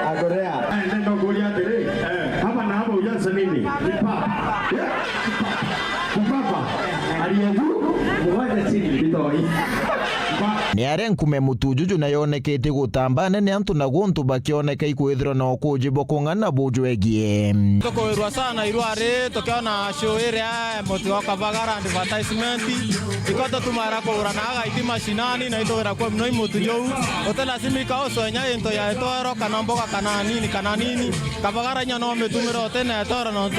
Akorea. Nenda kuuria atiri, eh, hapa na hapa ujaza nini? Ni papa. Yeah, ni papa. Kupapa. Aliye juu, mwache chini. Bitoi. Ni aria nkume mutu juju na yonekete gutamba nene antu na guntu bakioneka ikwithirwa na ukuji bwa kung'ana bujwegie. Tukuirwa sana irwari tukiona show iria mutu wa Kavagara advertisement. Iko tutumara kugura na agaiti mashinani na itwira kwa mno imutu juu. Utilasimika ucwenya into ya itwaro kana mboga kana nini kana nini. Kavagara inya no mitumire utene itwaro nontu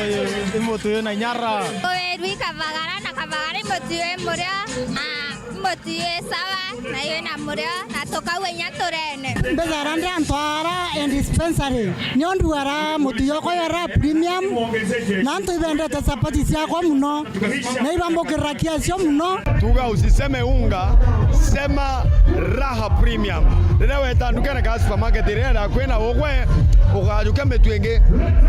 imutu yina inyara. Uwerwi Kavagara na Kavagara imutu yu muria, ah, imutu yu sawa na yu na murio na tukauga inya turene. Mbethara ndi antu ara in dispensary, niondu ara mutu yoko yora premium, na antu ibendete sapoti ciakwa muno. Na ibambukirira kiacio muno. Tuga usiseme unga, sema Raha Premium. Riria weta ndukene ka supermarket iria iri akui na ugwe, ukajukia mitu ingi.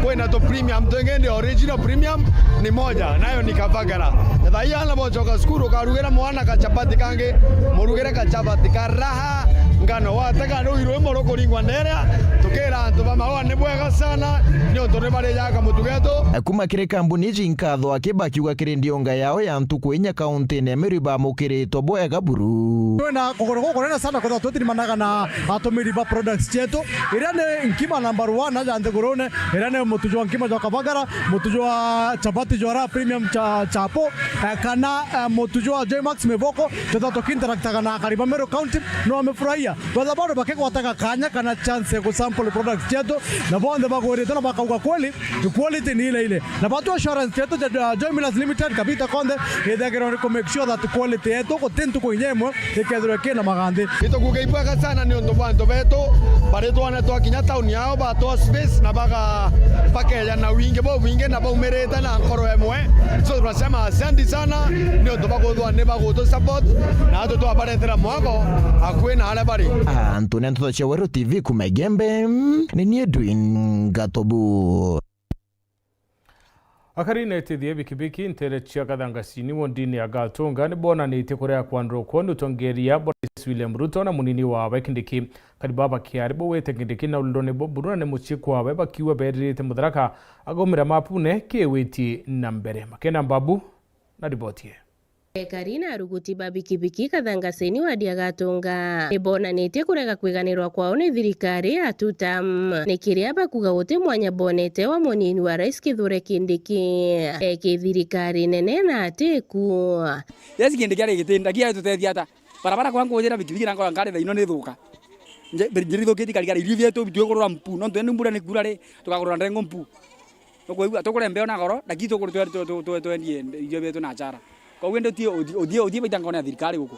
Kwina tu premium twingi, ndi original premium ni moja, nayo ni Kavagara. Thaa ii ana bochoka cukuru, ukarugira mwana kachapati kangi, murugire kachapati ka Raha ngano. Watega riu irwimbo rukuringwa nderia, tukira antu ba Maua ni bwega sana, ni untu ni barijaga mutu getu. Kuma kiri kambuni iji nkatho aki bakiuga kiri ndionga yao ya ntuku inya kauntine ya Meru ibamukiritwe bwega buru. Twina kuguru gukunene sana kwithirwa twitirimanaga na atumiri ba products cietu, iria ni nkima number one aja nthigurune, iria ni mutu jwa nkima jwa Kavagara, mutu jwa chapati jwa Raha Premium cha chapo, eh, kana, eh, mutu jwa Joymax Mivoko, twithirwa tukiinteractaga na akari ba Meru County, no wamifurahia. Twethirwa bandu bakigwataga kanya kana chance ya gusample products cietu, na bonthe bagwirite na bakauga kweli, quality ni ile ile. Na batu assurance cietu ja, ja Joy Millers Limited, kabita konthe, ithagirwa ni ku make sure that quality yetu guti ntuku inya imwe ikethirwa ikina maganthi. Itukuga ibwega sana ni untu bwa antu betu, baritwana twakinya town yao, batwa space na baga-, bakeja na wingi bubwingi na baumirite na nkoro imwe. So, tunasema asante sana, ni untu bakuthwa ni bagutu support, na atu twabaretera mwago akui na aria bari. Antu ni ntoto cia Weru T V kuma Igembe, ni nie Edwin Gatobu. Akari na itithia bikibiki ntere cia Kathangasini wondini ya Gatunga ni bonanitie kuria kwandurukwa ni utongeria bwa Rais William Ruto na munini wawe Kindiki. Kari baba kiari bawite Kindiki na ulundone bwa buru na ni mucii kwawe bakiuga beririte Mutharaka agaumira mapune kiwiti na mbere. Makena Mbabu na riboti ii. Ekari na aruguti ba bikibiki Kathangaseni wadi ya Gatunga ni bonanitie kurega kwiganirwa kwao ni thirikari ya Tutam. Ni kiria bakuga guti mwanya bonete wa munini wa rais Kithure Kindiki eki thirikari nene na atiku. Yes, Kindiki ari gitinda, kia tutethia ata? Barabara kwa nkujira bikibiki na nkora ngari thaino ni thuka. Nje-, njirithukitie karigara irio bietu bitwigurura mpu, nontu indi mbura ni kura ri, tukagurura ndengu mpu. Tukwigua, tugure mbeo na goro, lakini tugure twe-, twe-, twe-, twe-, twendie irio bietu na achara. Koguo indi uthii, uthii, uthii, uthii baita nkona ya thirikari guku.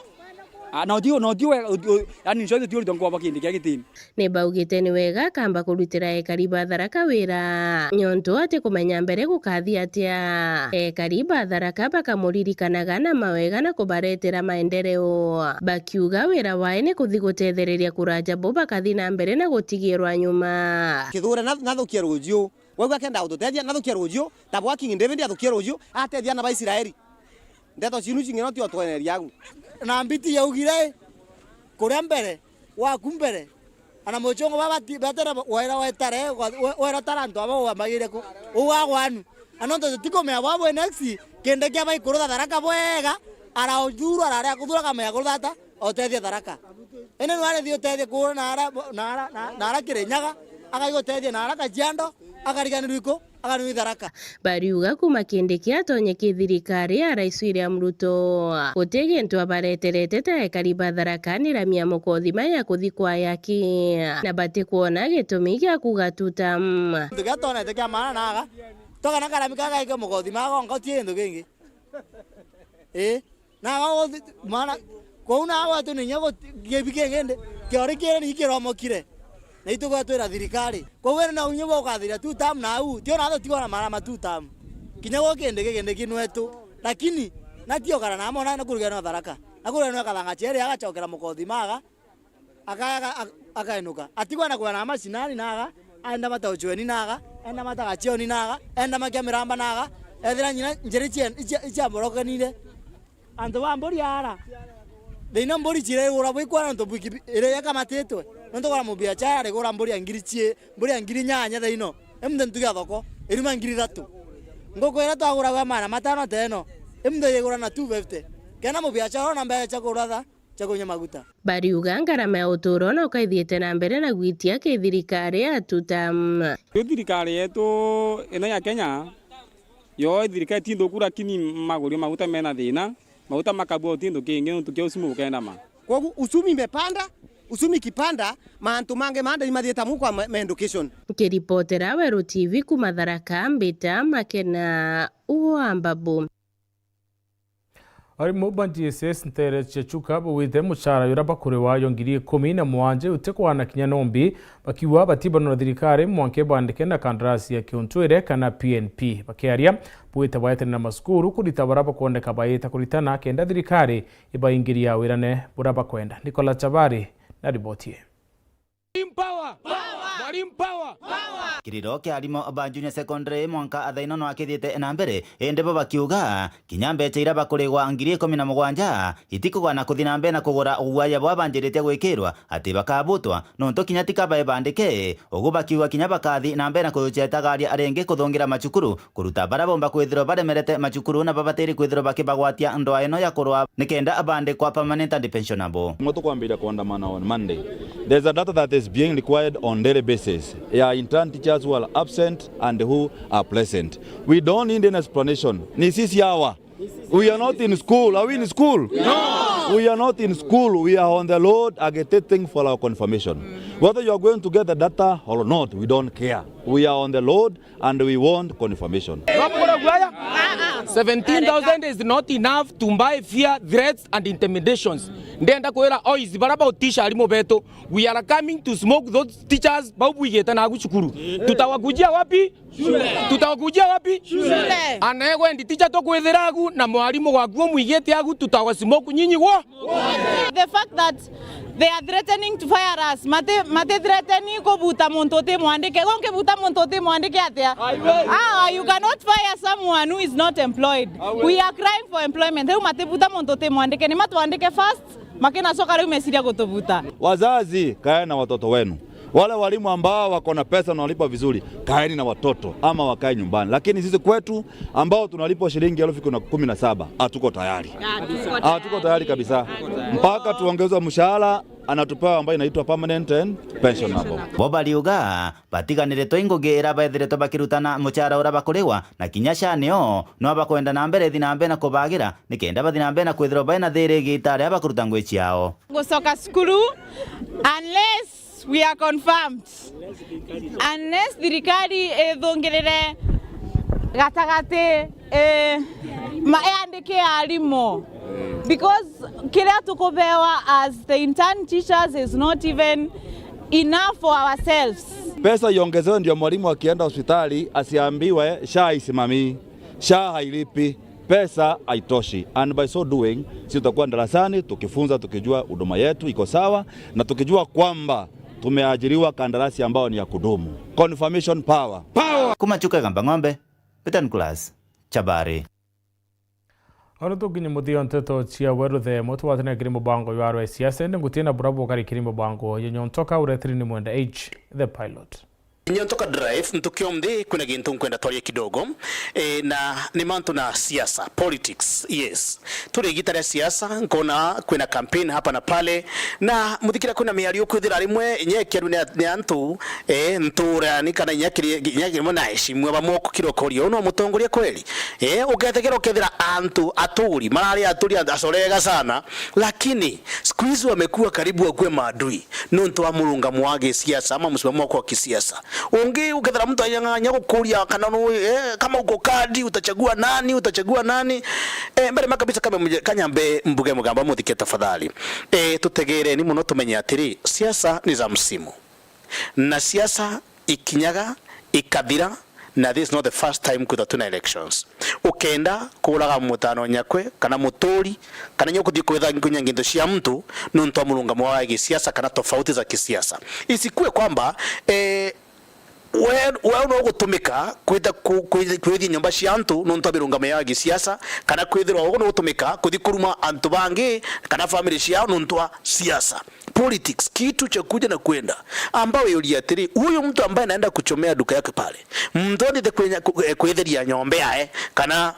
Ah, na uthii, na uthii we-, uthii, u-, yani, in short, uthii uritwa nkuba ba Kindiki a gitini. Ni baugite ni wega akamba kurutira ekari ba Tharaka wira, nontu ati kumenya mbere gukathi atia. Ekari ba Tharaka bakamuririkanaga na mawega na kubaretera maendeleo, bakiuga wira wae ni kuthi gutethereria kuraja bo bakathi na mbere na gutigirwa nyuma. Kithure na-, nathukia rujiu. Wauga akenda gututethia, nathukia rujiu, ta bwa King David athukia rujiu, atethia ana ba Israeli. Ndeto cienu cing'eno tio tweneria agu. Na mbiti yaugire, kuria mbere, waku mbere, ana muchongo baba ti-, betera waira wetare, wa-, wa-, waira tara antu aba wamagire ku. Uu agwanu. Anontu tutikumenya bwa bwe next, kindi kia baikurutha Tharaka bwega, arathurwa araria kuthura kamenya kurutha ata, otethia Tharaka. Indi nwarithi utethia kuura na ara, na ara, na, na ara Kirinyaga, akaiga utethia na ara Kajiado, akariganirwa iku, akariganirwa Tharaka. Bariuga kuma Kindiki atonye ki thirikari ya Rais William Ruto, guti gintu abareterete ta ekari ba Tharaka ni ramia mukothima ya kuthi kwa yaki, na batikwona gitumi gia kuga Tutam. Gintu gia tonete kia maana naga, togana karami kagaike mukothima agonka utie gintu kingi. Ii. Na ago guthi-, mwana, kou na gwetu ni inya guti-, gibi kingi ndi, kiori kiri ni kiromokire. Na itu gwetwira thirikari. Kou indi na unye bukathiria two term na au, tio na tutigwa na marama two term. Kinya gukindi gikindi kinwetu. Lakini, na tio kara na mona na kurugana na Tharaka. Na kurugana na Kathanga chieri agachokera mukothi maga. Aka-, aka-, aka-, akaenuka. Atigwa na kwena mashinani naga, aenda mata Uchueni naga, aenda mata Gachioni naga, aenda makia miramba naga, ethira nyina njira ichia, ichia, ichiamborokanire. Antu ba mburi ara. Thina mburi chirigura bwikwa na ntu bwiki-, iria yakamatitwe. Nontu kora mubiachara arigura mburi ya ngiri chie, mburi ya ngiri nyanya thaino. Emuthe ntuge ya thoko, iruma ngiri ithatu. Nguku iria twaguragwa maana matano teno, emuthe yigura na two fifty. Kena mubiachara ona mbecha kuratha, cha kunywa maguta. Bariuga ngarama ya utuuro no kaithiite na mbere na gwitia ki thirikari ya Tutam. Riu thirikari yetu ino ya Kenya, yo thirikari ti nthuku, lakini magurio maguta mena thina, maguta makabua uti ntu kingi nontu kia ucumi bukendama. Kwa hivyo, uchumi imepanda, uchumi ikipanda, mantu mangi manda imathiite mu kwa ma-, ma education. Nkiripotera Weru T V kuma Tharaka, mbita Makena wa Mbabu. Arimu ba G S S nteere cia Chuka baugite muchara juria bakuriwa jwa ngiri ikumi na mugwanja jutikwana kinya nombi, bakiuga batibanwa na thirikari mwanka ibandike na kandarasi ya kiuntwire kana P N P. Bakiaria, baugite baetene na masukuru kurita baria bakwendeka baita kuritana kenda thirikari ibaingiria wirane buria bakwenda. Nicola Chabari na riboti ii. Mwalimu power! Mwalimu power! Kiriro kia arimu ba junior secondary mwanka a thaino no akithiite na mbere, indi bo bakiuga kinya mbecha iria bakurigwa ngiri ikumi na mugwanja itikugana kuthi na mbere na kugura uguaya bwa banjiritie gwikirwa ati bakabutwa, nontu kinya tika baibandike. Ugu bakiuga kinya bakathi na mbere na kujucetagaria aringi kuthungira macukuru kuruta baria bomba kwithirwa baremerete macukuru na babatiri kwithirwa bakibagwatia ndoa ino ya kurwa nikenda abandikwa permanent and pensionable. Mwe tukwambiria kuandamana on Monday. There's a data that is being required on daily basis ya intern teachers who are absent and who are present. We don't need any explanation. Ni sisi hawa. We are not in school. Are we in school? No. We are not in school. We are on the road agitating for our confirmation. Whether you are going to get the data or not, we don't care. We are on the road and we want confirmation. Seventeen thousand is not enough to buy fear, threats and intimidations. Ndenda kwira oizi bara bautisha arimu betu, we are coming to smoke those teachers bau bwigite nagu cukuru. Tutawakujia wapi? Shule. Tutawakujia wapi? Shule. Anegwendi teacher tukwithira agu na mwarimu waku umwigite agu, tutawasmoke nyinyi gwo. The fact that they are threatening to fire us, mati, mati threaten kubuta muntu uti mwandike. Gonke buta muntu uti mwandike atia? Ah, you cannot fire someone who is not employed. We are crying for employment. Riu mati buta muntu uti mwandike, ni matwandike first, makina coka riu meciria gutubuta. Wazazi, kae na watoto wenu. Wale walimu ambao wako na pesa na wanalipwa vizuri, kaeni na watoto ama wakae nyumbani. Lakini sisi kwetu ambao tunalipwa shilingi elfu kumi na saba, hatuko tayari. Hatuko tayari kabisa. Mpaka tuongezwe mshahara, anatupewa ambayo inaitwa permanent and pensionable. Bo bariuga, batiganiritwe i ngugi iria bethiritwe bakirutana muchara uria bakurigwa, na kinya SHA nio no bakwenda na mbere ithi na mbere na kubagira, nikenda bathi na mbere na kwithirwa baina thiri igiita riria bakuruta ngugi ciao. Gucoka cukuru, unless we are confirmed, unless thirikari ithungirire gatagati, eh, ma-, yandike arimu, because kiria tukubewa as the intern teachers is not even enough for ourselves. Pesa iongezewe ndio mwalimu akienda hospitali asiambiwe SHA isimamii, SHA hailipi, pesa haitoshi. And by so doing, si tutakuwa darasani tukifunza, tukijua huduma yetu iko sawa na tukijua kwamba tumeajiriwa kandarasi ambao ni ya kudumu. Confirmation power. Power! Kuma Chuka Igamba Ng'ombe, Peter Nicholas, Chabari. Oro tukinye muthia nteto cia weruthe, mutugwatania kiri mubango jwa rwa siasa, indi ngutina burabu ukari kiri mubango ya Nyontoka uretiri ni Mwenda H, the pilot. Nyontoka Drive, ntuki o nthi, kwina gintu nkwenda twarie kidogo, e, na ni mantu na siasa, politics, yes. Turi igita ria siasa, nkona kwina campaign hapa na pale, na muthikira kwina miario kwithira rimwe inya ikiaru ni, ni antu, e, nturani kana inya kiri, inya rimwe na eshimwe bamwe kukira ukoria, uyu no mutongoria kweli? E, uketegera ukethira antu aturi, marari aturi acorega sana, lakini siku hizi wamekuwa karibu wakuwe maadui. Nontu wa murungamo wa gisiasa ama msimamo wako wa kisiasa. Ungi ukethira muntu anyang'anya gukuria kana nu, eh, kama uko kadi, utachagua nani, utachagua nani? Eh, mbere ma kabisa, kame muje-, kanyambe mbuge mugamba muthike tafadhali. Eh, tutegereni muno tumenye atiri, siasa ni za msimu. Na siasa ikinyaga, ikathira, na this is not the first time kwithwa twina elections. Ukenda kuuraga mutano nyakwe, kana muturi, kana nyo kuthii kwitha nginya nginto cia muntu, nontu wa murungamo wa gisiasa kana tofauti za kisiasa. Isikue kwamba, eh, we, we no gutumika kwita ku-, kwi-, kwithia nyomba cia antu nontu wa mirungamo ya gisiasa, kana kwithirwa ugu no gutumika kuthi kuruma antu bangi kana family ciao nontu wa siasa. Politics, kitu cha kuja na kwenda, ambao yuria atiri, huyu mtu ambaye anaenda kuchomea duka yake pale, mtu andite kwenya-, ku-, eh, kwitheria nyomba yae, kana,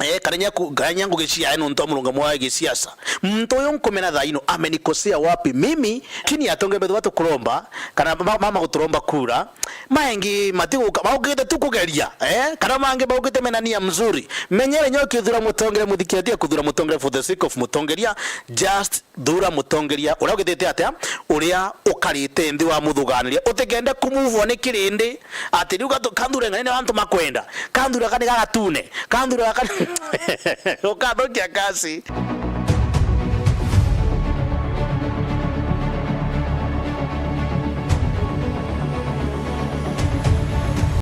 eh, kana nya ku-, kana nya ngugi ciae nontu wa murungamo wa gisiasa, mtu uyu nkumena thaa ino amenikosea wapi mimi? Kini atonge bethu batu kuromba, kana ma-, mama guturomba kura, maengi matiguka, maukite tu kugeria, eh, kana mangi maukite mena nia mzuri. Menyere nyo kithura mutongeria, muthiketie kuthura mutongeria for the sake of mutongeria, just thura mutongeria uria ugithite atia, uria ukarite nthi wa muthuganiria. Utikende kumuvwa ni kirindi, ati riu gatu-, kanthure ng'ani ni antu makwenda, kanthure gaka ni gagatune, kanthure gaka ni ukathukia kasi.